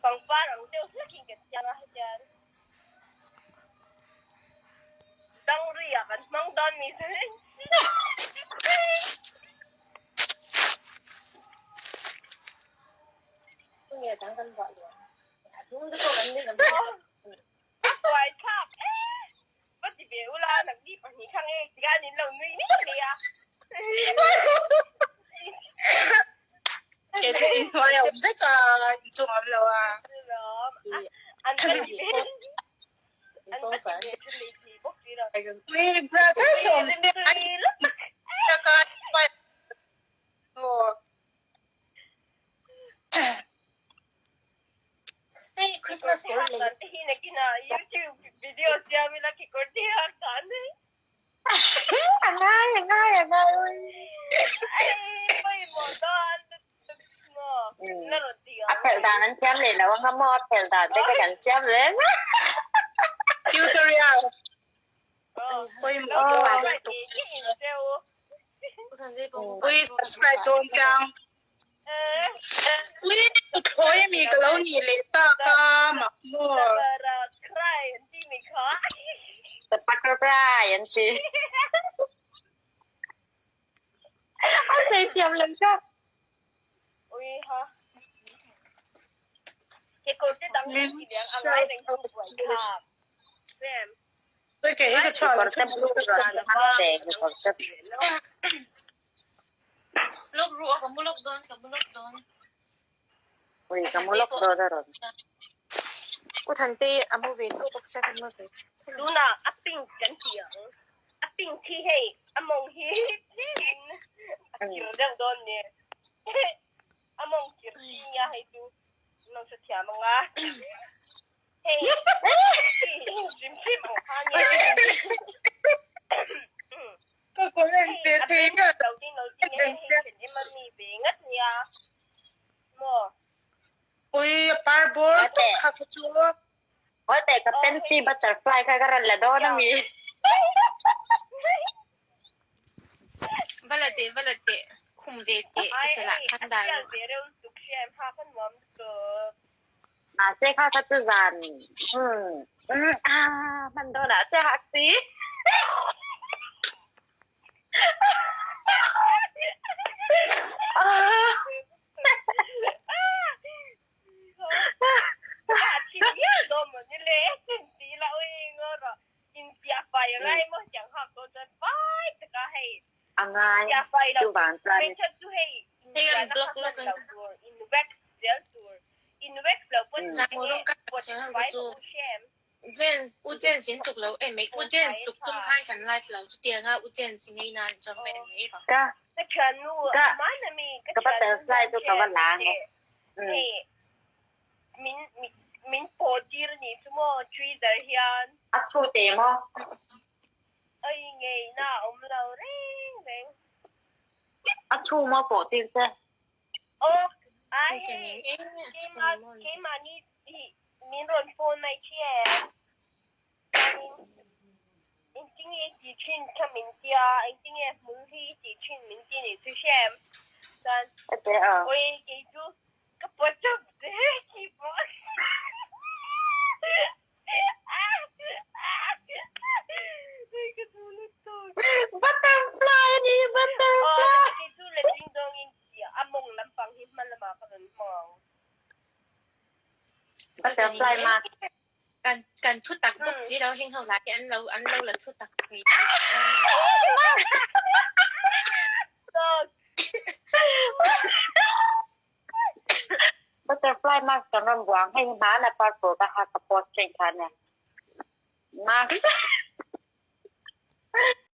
Pangpar ang deuh hlakin kan siam a hetiang dangri ah kan hmang dawn ni se. Buai thlak e. Va ti ve ula nangni pahnih kha nge tikhan in lo nui mai mai a. Kei chu inhnuai a awm vek a, inchung a awm lo a. Ui brother hi awm se a taka aw. Hei Christmas kawr lei. Video siam ila kekawr te hak dan hei. A ngai a ngai a ngai ui. A phelh dan an thiam leh lo anga maw a phelh dan te kha kan siam reng a. Tutorial pawimawh deuh a lutuk. Ui subscribe dawn chiang. Ui thlawi ami ka lo nih leh tak a mak maw. Butterfly an ti. A sei thiam lo kha. Ui kei hi ka chhuah lo thung chu ka Lok ru a ka mu lawk dawn ka mu lawk dawn. Ui ka mu lawk dawn a rawn. U Thante a mu ve tho bawk sia ka mu ve. Tunah a pink kan ti ang. A pink hi hei a mawng hi tlemin a kir deuh dawn ni. A mawng kir chi nia hei chu an lo hrethiam ang a. Hei hrim hrim ang kha nia. Ka comment ve thei miah lo Ui a par bawr tuk kha kha chu. Awte ka fancy butterfly kha ka rawn la dawn ami. Va la teh va la teh khum ve teh i chalah khan dar rawh. Mahse kha kha chu zan umm ah hman dawn ah che hak si. A ngai chuvang chuan. Hei an block lawk an Jen u Jens in tuk lo em mai u Jens tuk tum khan kan live lo chutianga u Jens i ngei nan chuan ka en mai vang. Ka ka ka butterfly chu ka va la ang e. A thu te maw? A thu maw pawh tir che? Ete a. Butterfly a ni butterfly. Butterfly mask. Kan kan thu tak bawk si lo heng ho lah hi an lo an lo la thu tak thei Butterfly mask kan rawn buang hei hi hmana purple ka ha ka post thin kha nia. Mask.